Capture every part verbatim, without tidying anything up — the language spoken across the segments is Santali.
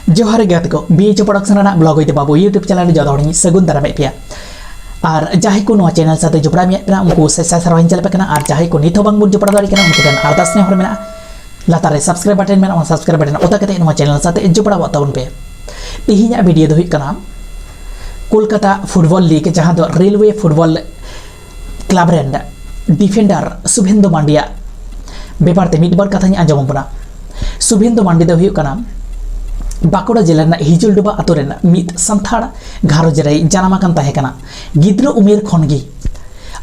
ᱡᱚᱦᱟᱨ ᱜᱮ ᱜᱟᱛᱮ ᱠᱚ, ᱵᱤ ᱮᱭᱤᱪ ᱯᱨᱚᱰᱟᱠᱥᱚᱱ ᱨᱮᱱᱟᱜ ᱵᱞᱚᱜ ᱦᱩᱭᱛᱮ ᱵᱟᱹᱵᱩ YouTube ᱪᱮᱱᱮᱞ ᱨᱮ ᱡᱚᱛᱚ ᱦᱚᱲᱤᱧ ᱥᱟᱹᱜᱩᱱ ᱫᱟᱨᱟᱢᱮᱫ ᱯᱮᱭᱟ᱾ ᱟᱨ ᱡᱟᱦᱟᱸᱭ ᱠᱚ ᱱᱚᱣᱟ ᱪᱮᱱᱮᱞ ᱥᱟᱶᱛᱮ ᱡᱚᱯᱲᱟᱣ ᱢᱮᱱᱟᱜ ᱯᱮᱭᱟ, ᱩᱱᱠᱩ ᱥᱟᱭ ᱥᱟᱭ ᱥᱟᱨᱦᱟᱣᱤᱧ ᱪᱟᱞ ᱟᱯᱮ ᱠᱟᱱᱟ, ᱟᱨ ᱡᱟᱦᱟᱸᱭ ᱠᱚ ᱱᱤᱛ ᱦᱚᱸ ᱵᱟᱝᱵᱚᱱ ᱡᱚᱯᱲᱟᱣ ᱫᱟᱲᱮᱭᱟᱜ ᱠᱟᱱᱟ, ᱩᱱᱠᱩ ᱴᱷᱮᱱ ᱟᱨᱫᱟᱥ ᱱᱮᱦᱚᱨ ᱢᱮᱱᱟᱜᱼᱟ, ᱞᱟᱛᱟᱨ ᱨᱮ subscribe button ᱢᱮᱱᱟᱜᱼᱟ, ᱚᱱᱟ subscribe button ᱚᱛᱟ ᱠᱟᱛᱮ ᱱᱚᱣᱟ ᱪᱮᱱᱮᱞ ᱥᱟᱶᱛᱮ ᱡᱚᱯᱲᱟᱣ ᱛᱟᱵᱚᱱ ᱯᱮ᱾ ᱛᱮᱦᱮᱧᱟᱜ ᱵᱷᱤᱰᱤᱭᱳ ᱫᱚ ᱦᱩᱭᱩᱜ ᱠᱟᱱᱟ ᱠᱳᱞᱠᱟᱛᱟ ᱯᱷᱩᱴᱵᱚᱞ ᱞᱤᱜᱽ, ᱡᱟᱦᱟᱸ ᱫᱚ ᱨᱮᱞᱣᱮ ᱯᱷᱩᱴᱵᱚᱞ ᱠᱞᱟᱵᱽ ᱨᱮᱱ ᱰᱤᱯᱷᱮᱱᱰᱟᱨ ᱥᱩᱵᱷᱮᱱᱫᱩ ᱢᱟᱱᱰᱤᱭᱟᱜ ᱵᱮᱯᱟᱨ ᱛᱮ ᱢᱤᱫ ᱵᱟᱨ ᱠᱟᱛᱷᱟᱧ ᱟᱸᱡᱚᱢ ᱟᱵᱚᱱᱟ᱾ ᱥᱩᱵᱷᱮᱱᱫᱩ ᱢᱟᱱᱰᱤ ᱫᱚ ᱦᱩᱭᱩᱜ ᱠᱟᱱᱟ ᱵᱟᱸᱠᱩᱲᱟ ᱡᱮᱞᱟ ᱨᱮᱱᱟᱜ ᱦᱤᱡᱩᱞᱰᱩᱵᱟ ᱟᱛᱳ ᱨᱮᱱ ᱢᱤᱫ ᱥᱟᱱᱛᱟᱲ ᱜᱷᱟᱨᱚᱸᱡᱽ ᱨᱮᱭ ᱡᱟᱱᱟᱢ ᱟᱠᱟᱱ ᱛᱟᱦᱮᱸ ᱠᱟᱱᱟ᱾ ᱜᱤᱫᱽᱨᱟᱹ ᱩᱢᱮᱨ ᱠᱷᱚᱱ ᱜᱮ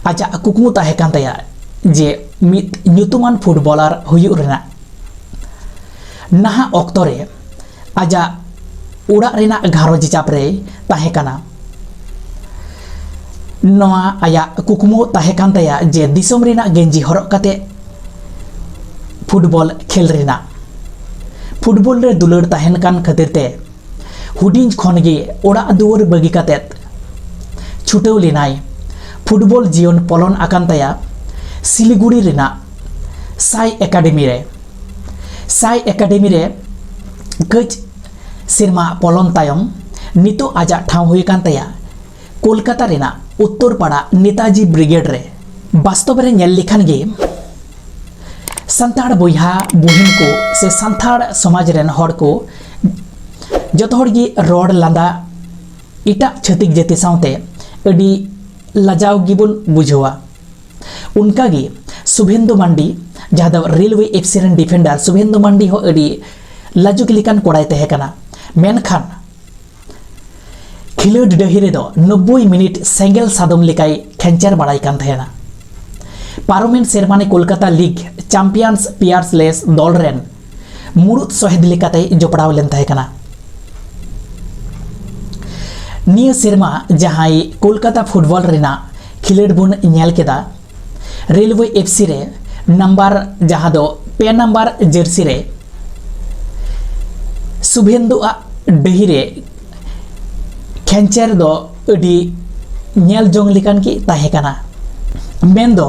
ᱟᱡᱟᱜ ᱠᱩᱠᱢᱩ ᱛᱟᱦᱮᱸ ᱠᱟᱱ ᱛᱟᱭᱟ ᱡᱮ ᱢᱤᱫ ᱧᱩᱛᱩᱢᱟᱱ ᱯᱷᱩᱴᱵᱚᱞᱟᱨ ᱦᱩᱭᱩᱜ ᱨᱮᱱᱟᱜ᱾ ᱱᱟᱦᱟᱜ ᱚᱠᱛᱚ ᱨᱮ ᱟᱡᱟᱜ ᱚᱲᱟᱜ ᱨᱮᱱᱟᱜ ᱜᱷᱟᱨᱚᱸᱡᱽ ᱪᱟᱯ ᱨᱮᱭ ᱛᱟᱦᱮᱸ ᱠᱟᱱᱟ᱾ ᱱᱚᱣᱟ ᱟᱭᱟᱜ ᱠᱩᱠᱢᱩ ᱛᱟᱦᱮᱸ ᱠᱟᱱ ᱛᱟᱭᱟ ᱡᱮ ᱫᱤᱥᱚᱢ ᱨᱮᱱᱟᱜ ᱜᱮᱧᱡᱤ ᱦᱚᱨᱚᱜ ᱠᱟᱛᱮ ᱯᱷᱩᱴᱵᱚᱞ ᱠᱷᱮᱞ ᱨᱮᱱᱟᱜ᱾ ᱯᱷᱩᱴᱵᱚᱞ ᱨᱮ ᱫᱩᱞᱟᱹᱲ ᱛᱟᱦᱮᱱ ᱠᱟᱱ ᱠᱷᱟᱹᱛᱤᱨ ᱛᱮ ᱦᱩᱰᱤᱧ ᱠᱷᱚᱱ ᱜᱮ ᱚᱲᱟᱜ ᱫᱩᱣᱟᱹᱨ ᱵᱟᱹᱜᱤ ᱠᱟᱛᱮ ᱪᱷᱩᱴᱟᱹᱣ ᱞᱮᱱᱟᱭ᱾ ᱯᱷᱩᱴᱵᱚᱞ ᱡᱤᱭᱚᱱ ᱯᱚᱞᱚᱱ ᱟᱠᱟᱱ ᱛᱟᱭᱟ ᱥᱤᱞᱤᱜᱩᱲᱤ ᱨᱮᱱᱟᱜ ᱥᱟᱭ ᱮᱠᱟᱰᱮᱢᱤ ᱨᱮ᱾ ᱥᱟᱭ ᱮᱠᱟᱰᱮᱢᱤ ᱨᱮ ᱠᱟᱹᱡ ᱥᱮᱨᱢᱟ ᱯᱚᱞᱚᱱ ᱛᱟᱭᱚᱢ ᱱᱤᱛᱚᱜ ᱟᱡᱟᱜ ᱴᱷᱟᱶ ᱦᱩᱭ ᱟᱠᱟᱱ ᱛᱟᱭᱟ ᱠᱳᱞᱠᱟᱛᱟ ᱨᱮᱱᱟᱜ ᱩᱛᱛᱚᱨ ᱯᱟᱲᱟ ᱱᱮᱛᱟᱡᱤ ᱵᱨᱤᱜᱮᱰ ᱨᱮ᱾ ᱵᱟᱥᱛᱚᱵ ᱨᱮ ᱧᱮᱞ ᱞᱮᱠᱷᱟᱱ ᱜᱮ ᱥᱟᱱᱛᱟᱲ ᱵᱚᱭᱦᱟ ᱵᱩᱦᱤᱱ ᱠᱚ ᱥᱮ ᱥᱟᱱᱛᱟᱲ ᱥᱚᱢᱟᱡᱽ ᱨᱮᱱ ᱦᱚᱲ ᱠᱚ ᱡᱚᱛᱚ ᱦᱚᱲ ᱜᱮ ᱨᱚᱲ ᱞᱟᱸᱫᱟ ᱮᱴᱟᱜ ᱪᱷᱟᱹᱛᱤᱠ ᱡᱟᱹᱛᱤ ᱥᱟᱶᱛᱮ ᱟᱹᱰᱤ ᱞᱟᱡᱟᱣ ᱜᱮᱵᱚᱱ ᱵᱩᱡᱷᱟᱹᱣᱟ᱾ ᱚᱱᱠᱟᱜᱮ ᱥᱩᱵᱷᱮᱱᱫᱩ ᱢᱟᱱᱰᱤ, ᱡᱟᱦᱟᱸ ᱫᱚ ᱨᱮᱞᱣᱮ ᱮᱯᱷᱥᱤ ᱨᱮᱱ ᱰᱤᱯᱷᱮᱱᱰᱟᱨ, ᱥᱩᱵᱷᱮᱱᱫᱩ ᱢᱟᱱᱰᱤ ᱦᱚᱸ ᱟᱹᱰᱤ ᱞᱟᱡᱩᱠ ᱞᱮᱠᱟᱱ ᱠᱚᱲᱟᱭ ᱛᱟᱦᱮᱸ ᱠᱟᱱᱟ᱾ ᱢᱮᱱᱠᱷᱟᱱ ᱠᱷᱮᱞᱳᱰ ᱰᱟᱹᱦᱤ ᱨᱮᱫᱚ ᱱᱚᱵᱵᱳᱭ ᱢᱤᱱᱤᱴ ᱥᱮᱸᱜᱮᱞ ᱥᱟᱫᱚᱢ ᱞᱮᱠᱟᱭ ᱠᱷᱮᱧᱪᱮᱨ ᱵᱟᱲᱟᱭ ᱠᱟᱱ ᱛᱟᱦᱮᱱᱟ᱾ ᱯᱟᱨᱚᱢᱮᱱ ᱥᱮᱨᱢᱟ ᱱᱤ ᱠᱳᱞᱠᱟᱛᱟ ᱞᱤᱜᱽ ᱪᱟᱢᱯᱤᱭᱟᱱᱥ ᱯᱤᱭᱟᱨᱥ ᱞᱮᱥ ᱫᱚᱞ ᱨᱮᱱ ᱢᱩᱲᱩᱫ ᱥᱚᱦᱮᱫ ᱞᱮᱠᱟᱛᱮᱭ ᱡᱚᱯᱲᱟᱣ ᱞᱮᱱ ᱛᱟᱦᱮᱸ ᱠᱟᱱᱟ᱾ ᱱᱤᱭᱟᱹ ᱥᱮᱨᱢᱟ ᱡᱟᱦᱟᱸᱭ ᱠᱳᱞᱠᱟᱛᱟ ᱯᱷᱩᱴᱵᱚᱞ ᱨᱮᱱᱟᱜ ᱠᱷᱮᱞᱳᱰ ᱵᱚᱱ ᱧᱮᱞ ᱠᱮᱫᱟ, ᱨᱮᱞᱣᱮ ᱮᱯᱷᱥᱤ ᱨᱮ ᱱᱟᱢᱵᱟᱨ, ᱡᱟᱦᱟᱸ ᱫᱚ ᱯᱮ ᱱᱟᱢᱵᱟᱨ ᱡᱟᱹᱨᱥᱤ ᱨᱮ ᱥᱩᱵᱷᱮᱱᱫᱩ ᱟᱜ ᱰᱟᱹᱦᱤ ᱨᱮ ᱠᱷᱮᱧᱪᱮᱨ ᱫᱚ ᱟᱹᱰᱤ ᱧᱮᱞ ᱡᱚᱝ ᱞᱮᱠᱟᱱ ᱜᱮ ᱛᱟᱦᱮᱸ ᱠᱟᱱᱟ᱾ ᱢᱮᱱᱫᱚ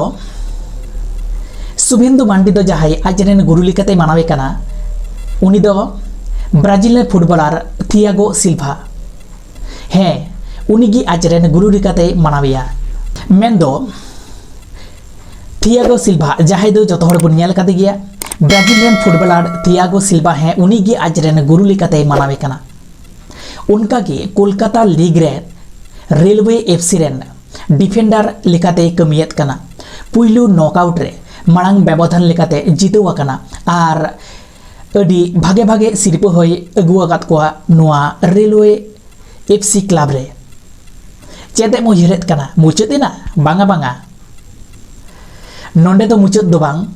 ᱥᱩᱵᱷᱮᱱᱫᱩ ᱢᱟᱱᱰᱤ ᱫᱚ ᱡᱟᱦᱟᱸᱭ ᱟᱡ ᱨᱮᱱ ᱜᱩᱨᱩ ᱞᱮᱠᱟᱛᱮ ᱢᱟᱱᱟᱣᱮ ᱠᱟᱱᱟ, ᱩᱱᱤ ᱫᱚ ᱵᱨᱟᱡᱤᱞ ᱨᱮᱱ ᱯᱷᱩᱴᱵᱚᱞᱟᱨ ᱛᱷᱤᱭᱟᱜᱳ ᱥᱤᱞᱵᱷᱟ, ᱦᱮᱸ, ᱩᱱᱤᱜᱮ ᱟᱡᱨᱮᱱ ᱜᱩᱨᱩ ᱞᱮᱠᱟᱛᱮᱭ ᱢᱟᱱᱟᱣᱮᱭᱟ᱾ ᱢᱮᱱᱫᱚ ᱛᱷᱤᱭᱟᱜᱳ ᱥᱤᱞᱵᱷᱟ, ᱡᱟᱦᱟᱸᱭ ᱫᱚ ᱡᱚᱛᱚ ᱦᱚᱲ ᱵᱚᱱ ᱧᱮᱞ ᱠᱟᱫᱮ ᱜᱮᱭᱟ, ᱵᱨᱟᱡᱤᱞ ᱨᱮᱱ ᱯᱷᱩᱴᱵᱚᱞᱟᱨ ᱛᱷᱤᱭᱟᱜᱳ ᱥᱤᱞᱵᱷᱟ, ᱦᱮᱸ, ᱩᱱᱤᱜᱮ ᱟᱡᱨᱮᱱ ᱜᱩᱨᱩ ᱞᱮᱠᱟᱛᱮᱭ ᱢᱟᱱᱟᱣᱮ ᱠᱟᱱᱟ᱾ ᱚᱱᱠᱟᱜᱮ ᱠᱳᱞᱠᱟᱛᱟ ᱞᱤᱜᱽ ᱨᱮ ᱨᱮᱞᱣᱮ ᱮᱯᱷᱥᱤ ᱨᱮᱱ ᱰᱤᱯᱷᱮᱱᱰᱟᱨ ᱞᱮᱠᱟᱛᱮᱭ ᱠᱟᱹᱢᱤᱭᱮᱫ ᱠᱟᱱᱟ᱾ ᱯᱩᱭᱞᱩ ᱱᱚᱠᱟᱣᱩᱴ ᱨᱮ ᱢᱟᱲᱟᱝ ᱵᱮᱵᱚᱫᱷᱟᱱ ᱞᱮᱠᱟᱛᱮ ᱡᱤᱛᱟᱹᱣ ᱟᱠᱟᱱᱟ ᱟᱨ ᱟᱹᱰᱤ ᱵᱷᱟᱜᱮ ᱵᱷᱟᱜᱮ ᱥᱤᱨᱯᱟᱹ ᱦᱚᱸᱭ ᱟᱹᱜᱩ ᱟᱠᱟᱫ ᱠᱚᱣᱟ ᱱᱚᱣᱟ ᱨᱮᱞᱣᱮ ᱮᱯᱷᱥᱤ ᱠᱞᱟᱵᱽ ᱨᱮ᱾ ᱪᱮᱫ ᱮᱢ ᱩᱭᱦᱟᱹᱨᱮᱫ ᱠᱟᱱᱟ? ᱢᱩᱪᱟᱹᱫ ᱮᱱᱟ? ᱵᱟᱝᱟ, ᱵᱟᱝᱟ, ᱱᱚᱰᱮ ᱫᱚ ᱢᱩᱪᱟᱹᱫ ᱫᱚ ᱵᱟᱝ᱾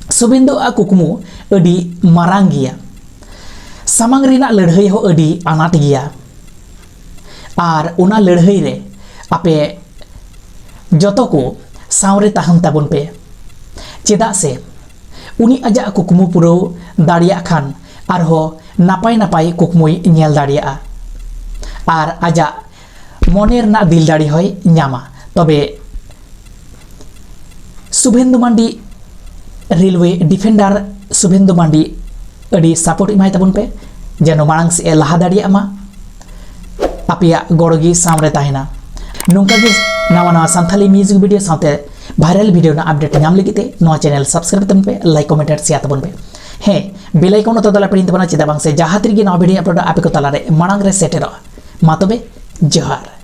ᱥᱩᱵᱷᱮᱱᱫᱩ ᱟᱜ ᱠᱩᱠᱢᱩ ᱟᱹᱰᱤ ᱢᱟᱨᱟᱝ ᱜᱮᱭᱟ᱾ ᱥᱟᱢᱟᱝ ᱨᱮᱱᱟᱜ ᱞᱟᱹᱲᱦᱟᱹᱭ ᱦᱚᱸ ᱟᱹᱰᱤ ᱟᱱᱟᱴ ᱜᱮᱭᱟ᱾ ᱟᱨ ᱚᱱᱟ ᱞᱟᱹᱲᱦᱟᱹᱭ ᱨᱮ ᱟᱯᱮ ᱡᱚᱛᱚ ᱠᱚ ᱥᱟᱶᱨᱮ ᱛᱟᱦᱮᱱ ᱛᱟᱵᱚᱱ ᱯᱮ, ᱪᱮᱫᱟᱜ ᱥᱮ ᱩᱱᱤ ᱟᱡᱟᱜ ᱠᱩᱠᱢᱩ ᱯᱩᱨᱟᱹᱣ ᱫᱟᱲᱮᱭᱟᱜ ᱠᱷᱟᱱ ᱟᱨᱦᱚᱸ ᱱᱟᱯᱟᱭ ᱱᱟᱯᱟᱭ ᱠᱩᱠᱢᱩᱭ ᱧᱮᱞ ᱫᱟᱲᱮᱭᱟᱜᱼᱟ ᱟᱨ ᱟᱡᱟᱜ ᱢᱚᱱᱮ ᱨᱮᱱᱟᱜ ᱫᱤᱞ ᱫᱟᱲᱮ ᱦᱚᱸᱭ ᱧᱟᱢᱟ᱾ ᱛᱚᱵᱮ ᱥᱩᱵᱷᱮᱱᱫᱩ ᱢᱟᱱᱰᱤ, ᱨᱮᱞᱣᱮ ᱰᱤᱯᱷᱮᱱᱰᱟᱨ ᱥᱩᱵᱷᱮᱱᱫᱩ ᱢᱟᱱᱰᱤ, ᱟᱹᱰᱤ ᱥᱟᱯᱳᱨᱴ ᱮᱢᱟᱭ ᱛᱟᱵᱚᱱ ᱯᱮ, ᱡᱮᱱᱚ ᱢᱟᱲᱟᱝ ᱥᱮᱫ ᱮ ᱞᱟᱦᱟ ᱫᱟᱲᱮᱭᱟᱜ ᱢᱟ᱾ ᱟᱯᱮᱭᱟᱜ ᱜᱚᱲᱚ ᱜᱮ ᱥᱟᱶᱨᱮ ᱛᱟᱦᱮᱱᱟ᱾ ᱱᱚᱝᱠᱟ ᱜᱮ ᱱᱟᱣᱟ ᱱᱟᱣᱟ ᱥᱟᱱᱛᱷᱟᱞᱤ ᱢᱤᱭᱩᱡᱤᱠ ᱵᱷᱤᱰᱤᱭᱳ ᱥᱟᱶᱛᱮ ᱵᱷᱟᱭᱨᱟᱞ ᱵᱷᱤᱰᱤᱭᱳ ᱨᱮᱱᱟᱜ ᱟᱯᱰᱮᱴ ᱧᱟᱢ ᱞᱟᱹᱜᱤᱫ ᱛᱮ ᱱᱚᱣᱟ ᱪᱮᱱᱮᱞ ᱥᱟᱵᱥᱠᱨᱟᱭᱤᱵ ᱛᱟᱵᱚᱱ ᱯᱮ, ᱞᱟᱭᱤᱠ, ᱠᱚᱢᱮᱱᱴ ᱟᱨ ᱥᱮᱭᱟᱨ ᱛᱟᱵᱚᱱ ᱯᱮ᱾ ᱦᱮᱸ, ᱵᱮᱞ ᱟᱭᱠᱚᱱ ᱚᱛᱟ ᱫᱚ ᱟᱞᱚᱯᱮ ᱦᱤᱲᱤᱧ ᱛᱟᱵᱚᱱᱟ, ᱪᱮᱫᱟᱜ ᱵᱟᱝ ᱥᱮ ᱡᱟᱦᱟᱸ ᱛᱤᱨᱮᱜᱮ ᱱᱟᱣᱟ ᱵᱷᱤᱰᱤᱭᱳ ᱟᱯᱞᱳᱰᱚᱜᱼᱟ, ᱟᱯᱮ ᱠᱚ ᱛᱟᱞᱟᱨᱮ ᱢᱟᱲᱟᱝ ᱨᱮ ᱥᱮᱴᱮᱨᱚᱜᱼᱟ᱾ ᱢᱟ ᱛᱚᱵᱮ, ᱡᱚᱦᱟᱨ᱾